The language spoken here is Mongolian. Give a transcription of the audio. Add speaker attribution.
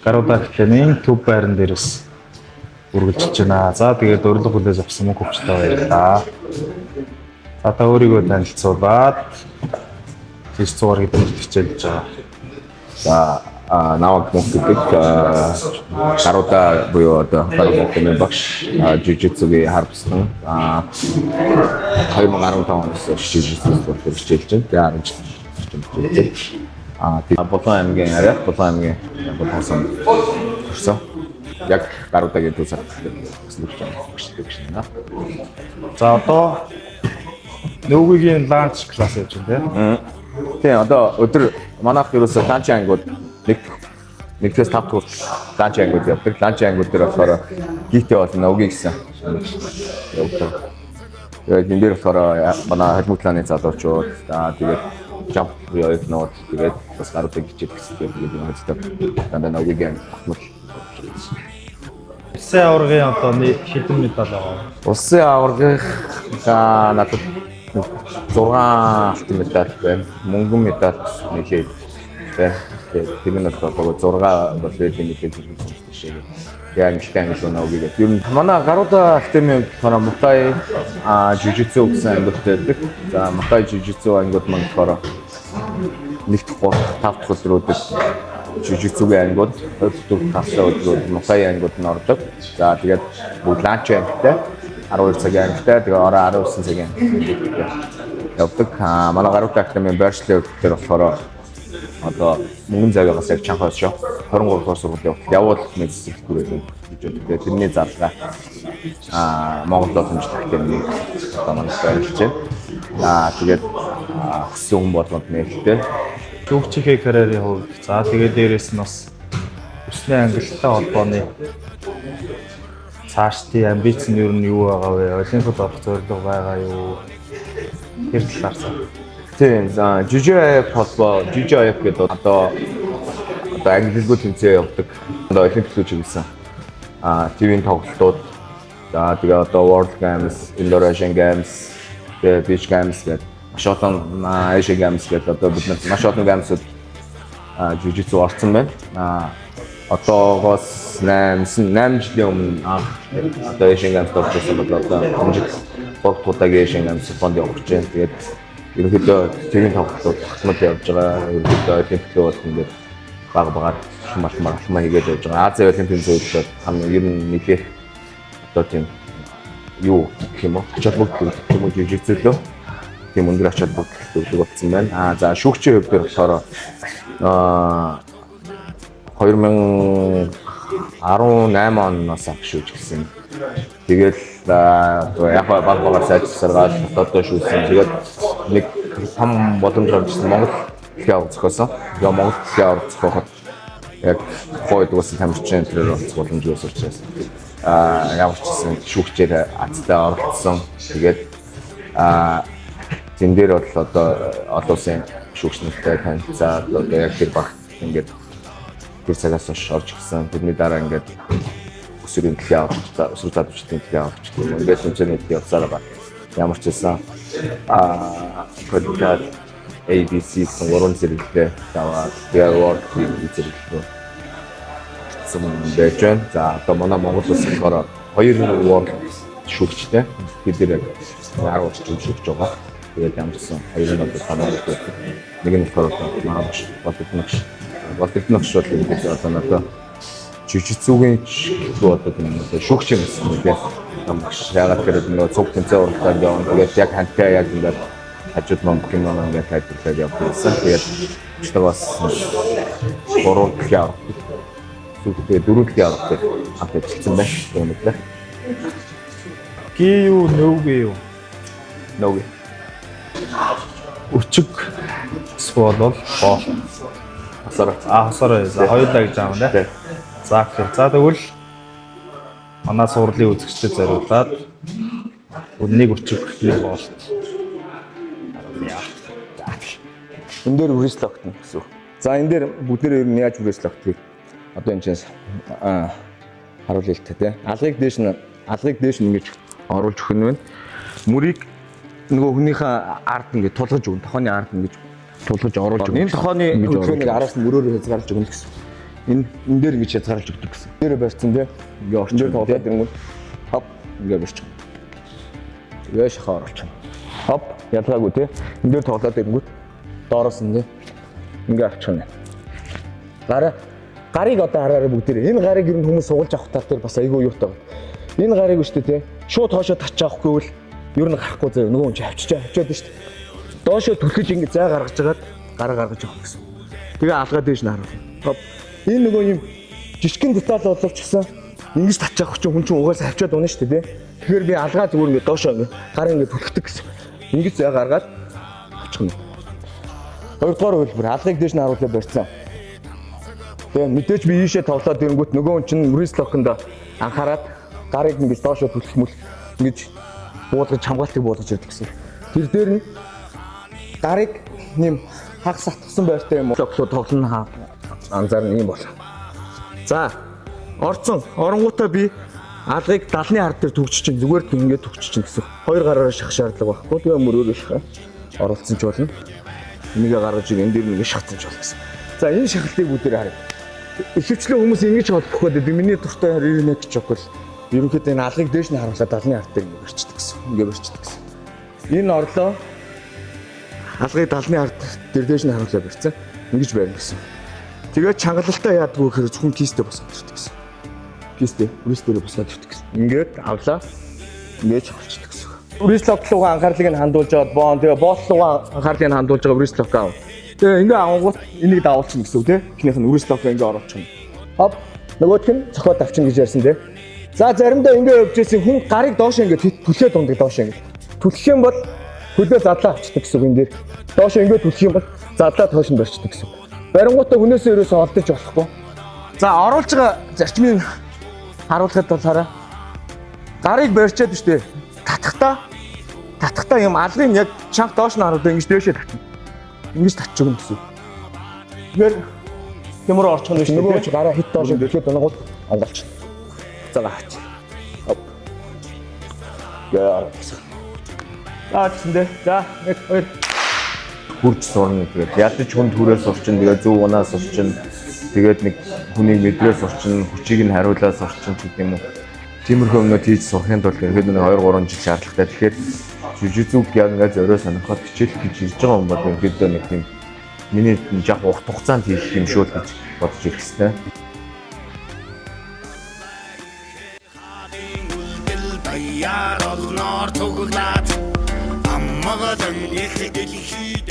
Speaker 1: Гаруда Академийн төв байран дээрээс үргэлжилж байна. За, тэгээд урилга хүлээж авсан мөнх өвчтэй баярлалаа. За, та өөрийгөө танилцуулаад тийш цуугаар хэдэн хичээлж байгаа.
Speaker 2: За, Наваг мөнх гэдэг, Гаруда буюу одоо Гаруда Академийн багш, жужитсугийн хар бусдан, 2015 оноос жужитсу спортоор хичээлж байна. Тэгээ 10 жил орчим хичээлж байна. Булан аймгийн Ариат, Булан аймгийн Булан сон төрсөн. Яг Гарудагийн төв сард өслөж байгаа багш гэж байна.
Speaker 1: За, одоо no gi-гийн lunch class явж байна, тийм.
Speaker 2: Тийм, одоо өдөр манайх ерөөсөө lunch ангиуд нэгдээс тав дахь хүртэл lunch ангиуд явдаг. Lunch ангиуд дээр болохоор gi-тэй болно, no gi гэсэн явдаг. Тэгээд энэ дээр болохоор манай холимогтлааны залуучууд, за, тэгээд jump буюу оюутнууд, тэгээд бас гаруудыг хичээл гэсэн. Тэгээд юм хэвчээ дандаа no gi-гийн тогтмол.
Speaker 1: Улсын аваргын одоо нэг хэдэн медаль байгаа вэ?
Speaker 2: Улсын аваргын, за, надад 6 алтан медаль байна. Мөнгөн медаль нэлээд байна. Тэгээд тэр нь болохоор 6 бол байдлын нэлээд зэрэг шиг. Тэгээ ангилтай ангил no gi гэдэг. Ер нь манай Гаруда Академийн хувьд болохоор Мутай, жужитсу гэсэн ангиудтай байдаг. За, Мутай, жужитсу ангиуд маань болохоор 1 дахь, 3 дахь, 5 дахь өдрүүдэд жужитсугийн ангиуд, 2 дахь, 4 дахь, 5 дахь өдрүүд Мутай ангиуд нь ордог. За, тэгээд бүгд lunch ангитай, 12 цагийн ангитай, тэгээ орой 19 цагийн ангитай явдаг. Манай Гаруда Академийн байршлын хувьд дээр болохоор одоо мөнгөн завьгаас яг чанга хойшоо 23 дугаар сургууль явдаг. Явуул нэг зүсэлтгүүрээ гэж боддог. Тэгээд тэрний зарлага Монгол боломжтой академийг одоо манайд байрлаж байна. Тэгээд хүссэн хүн болгонд нээлттэй.
Speaker 1: Шүүгчийнхээ карьерийн хувьд, за, тэгээд дээрэс нь бас өсний ангилалтай холбооны цаашдын амбиц нь ер нь юу байгаа вэ? Олимпиад орох зорилго байгаа юу? Тэр талаар за.
Speaker 2: Тийм, за, JJF холбоо, JJF гэдэг одоо ангилалгүй тэмцээн явдаг. Одоо олимп рүү чиглэсэн. TV-ийн тоглолтууд. За, тэгээ одоо World Games, Indonesian Games, тэгээ Beach Games гэдэг маш олон, Asia Games гэдэг одоо бид нар маш олон Games-ууд жужитсу орсон байна. Одоогоос 8 жилийн өмнө анх одоо Asian Games-д орж ирсэн бол одоо энэ жил 3 дахь удаагийн Asian Games Японд явах гэж байна. Тэгээд ерөнхийдөө тэрийн тоглолтууд тогтмол явж байгаа. Ерөнхийдөө олимп рүү бол ингээд баг багаар шум алхмаар алхмаа хийгээд явж байгаа. Азийн олимпийн зүйлд хамгийн ер нь нэлээх одоо тийм юу гэх юм уу? Ач холбогдол гэх юм уу, жижигцэлөө. Тийм өндөр ач холбогдол өгдөг болсон байна. За, шүүгчийн хувьд дээр болохоор 2018 оноос анх шүүж гисэн. Тэгэл яг баг багаар сайжирсаргаад дотоодоо шүүсэн. Тэгээд нэг том боломж гарч ирсэн, Монгол дэлхийн аварга зохиосон. Тэгээ Монгол дэлхийн аварга зохиоход яг тухайн үед угаасан тамирчин тэрээр оролцох боломжгүй байсан учраас ямар ч гэсэн шүүгчээр азтай оролцсон. Тэгээд зэн дээр бол одоо олон улсын шүүгч нартай танилцаад, одоо яг тэр багт ингээд тэр цагаас хойш орж ирсэн. Тэрний дараа ингээд өсвөрийн дэлхийн аварга, өсвөр залуучдын дэлхийн аварга гэх юм. Ингээд тэмцээний дэлхийн явсаар байгаа. Ямар ч байсан qualified ABC гэсэн гурван зэрэглэлээ даваад тэгээ World League зэрэглэл орсон байж байна. За, одоо манай Монгол улс болохоор хоёр World шүүгчтэй. Бид нэр яг 10 орчим шүүгч байгаа. Тэгээд ямар ч сан хоёр нь одоо танаа байдаг. Нэг нь болохоор одоо манай багш Болдогногш. Болдогногш бол ерөнхийдөө одоо надад жужитсугийн ч одоо тийм одоо шүүгч юм гэсэн юм тийм. Багш яагаад гэхээр нөгөө цуг тэмцээн уралдаанд явна. Тэгээд яг хантай яг ингээд хажууд мөн бүх юм ингээд тайлбарлаад явдаг байсан. Тэгээд өчтөр бас гурван дэлхийн аварга. Сүүлдээ дөрөв дэлхийн аварга дээр хамт ажилласан байна. Өнөөдөр.
Speaker 1: Gi юу, no gi юу?
Speaker 2: No gi.
Speaker 1: Өчиг эсвэл бол боол.
Speaker 2: Хосоор.
Speaker 1: А, хосоор. За, хоёулаа гэж аав нэ.
Speaker 2: Тий.
Speaker 1: За, okay. За, тэгвэл манай цувралын үзэгчдэд зориулаад нэг өчиг, нэг боолт. Яа.
Speaker 2: Энэ дээр wrist lock тно гэсэн үг. За, энэ дээр бүгдээрээ ер нь яаж wrist lock тгийг одоо энэ чинь харуулъя л та, тий. Алгыг дээш нь ингэж оруулж өгөх нь байна. Мөрийг нөгөө хүнийхээ ард ингэж тулгаж өгнө. Тохооны ард ингэж тулгаж оруулж өгнө. Энэ тохооны хөдөлгөөнийг араас нь мөрөөрөө хязгаарлаж өгнө гэсэн. Энэ дээр ингэж хязгаарлаж өгдөг гэсэн. Дээрээ барьсан тий. Ингээ орчин дээр тоглоод ирэнгүүт хоп ингээ барьчих. Тэгээ шахаа оруулчих. Хоп ялгаагүй тий. Энэ дээр тоглоод ирэнгүүт доороос нь тий. Ингээ авчих нь. Гараа гарыг одоо хараарай бүгдээрээ. Энэ гарыг ер нь хүмүүс сугалж авах тал дээр бас айгүй юутай байна. Энэ гарыг шүү дээ тий. Шууд хоошоо татчих авахгүй бол ер нь гарахгүй заяа. Нөгөө хүн чи авчиж авчиад шүү дээ. Доошоо түлхэж ингээ зай гаргаж агаад гараа гаргаж авах гэсэн. Тэгээ алгаа дээш нь харуул. Хоп. Энэ нөгөө юм жижигхэн деталь боловч гэсэн ингэж татчих авах чинь хүн чинь угаасаа авчиад унаа шүү дээ тий. Тэгэхээр би алгаа зүгээр ингээ доошоо ингээ гар ингээ түлхдэг гэсэн. Ингэж зай гаргаад авчих нь. Хоёрдугаар хувилбар алгыг дээш нь харуулаад барьсан. Тэгээ мэдээж би ийшээ тоглоод ирэнгүүт нөгөө хүн чинь wrist lock-онд анхаарад гарыг ингэж доошоо түлхэх мүл ингэж буулгаж хамгаалтыг буулгаж ирдэг гэсэн. Тэр дээр нь гарыг нэм хагас атгсан байртай юм уу? Lock руу тоглоно анзаарна юм бол. За орцсон оронгуудаа би алгыг далны хар дээр түгжиж чинь зүгээр л ингэ түгжиж чинь гэсэн. Хоёр гараараа шах шаардлага байхгүй. Тэгээ мөрөөрөө шахаа оролцсон ч болно. Энийгээ гаргаж ир энэ дээр нэг шахацсан ч болно гэсэн. За энэ шахалтыг бүгдээр харъя. Ихэвчлэн хүмүүс ингэж холбох гэдэг. Миний дуртай rear naked choke бол ерөнхийдөө энэ алгыг дээш нь харуулаад далны хар дээр ингэ барьчихдаг гэсэн. Ингэ барьчихдаг гэсэн. Энэ орлоо алгыг далны хар дээр дээш нь харуулаад барьсан. Ингэж барина гэсэн. Тэгээд чангалалтай яадгүй гэхээр зөвхөн кистэй босгоод ирдэг гэсэн. Кистэй, wrist дээр босгоод ирдэг гэсэн. Ингээд авлаа. Ингээд шахалчдаг гэсэн. Wrist lock руугаа анхаарлыг нь хандуулж аваад боон тэгээ bolt руугаа анхаарлыг нь хандуулж байгаа wrist lock аав. Тэгээ ингээ авангууд энийг давуулчихна гэсэн үг тий. Эхнийх нь wrist lock ингээ оруулчихна. Хоп. Нөгөөх нь цохиод авчихна гэж ярьсан тий. За заримдаа ингээ явж байсан хүн гарыг доош ингээ түлхээд ундаг доош ингээ. Түлхэх юм бол хөлөө задлаа авчдаг гэсэн үг энэ дээр. Доош ингээ түлхэх юм бол задлаа тоош нь барьчихдаг гэсэн үг. Барингуудаа хүнээсээ ерөөсөө олдож болохгүй. За оруулж байгаа зарчмыг харуулхад бол хараа. Гарыг барьчаад штэ. Татахтаа юм алгын яг чанга доош нь харуулдаг ингэж дээшээ татна. Ингэж татчих өгнө гэсэн. Тэгэхээр тэмэр орчих нь шүү. Нөгөө чи гараа хит доош түлхээд унагууд онгоолч. За гаач. Хоп. Яа. За гэсэндээ. За 1 2 Хурж сурна тэгээд ядаж хүн төрөө сурчин, тэгээд зөв унаа сурчин, тэгээд нэг хүнийг мэдрээ сурчин, хүчийг нь хариулаа сурчин гэдэг юм уу. Тиймэрхүү юмнууд хийж сурахын тулд ерөнхийдөө нэг 2 3 жил шаардлагатай. Тэгэхээр жүжицүг яг ингээд зорио сонирхоод хичээлэх гэж ирж байгаа хүн бол ерөнхийдөө нэг тийм миний жах урт хугацаанд хийх юм шүү л гэж бодож ирэх хэрэгтэй.
Speaker 3: Даяар олноор цуглаад амгадан их дэлхийд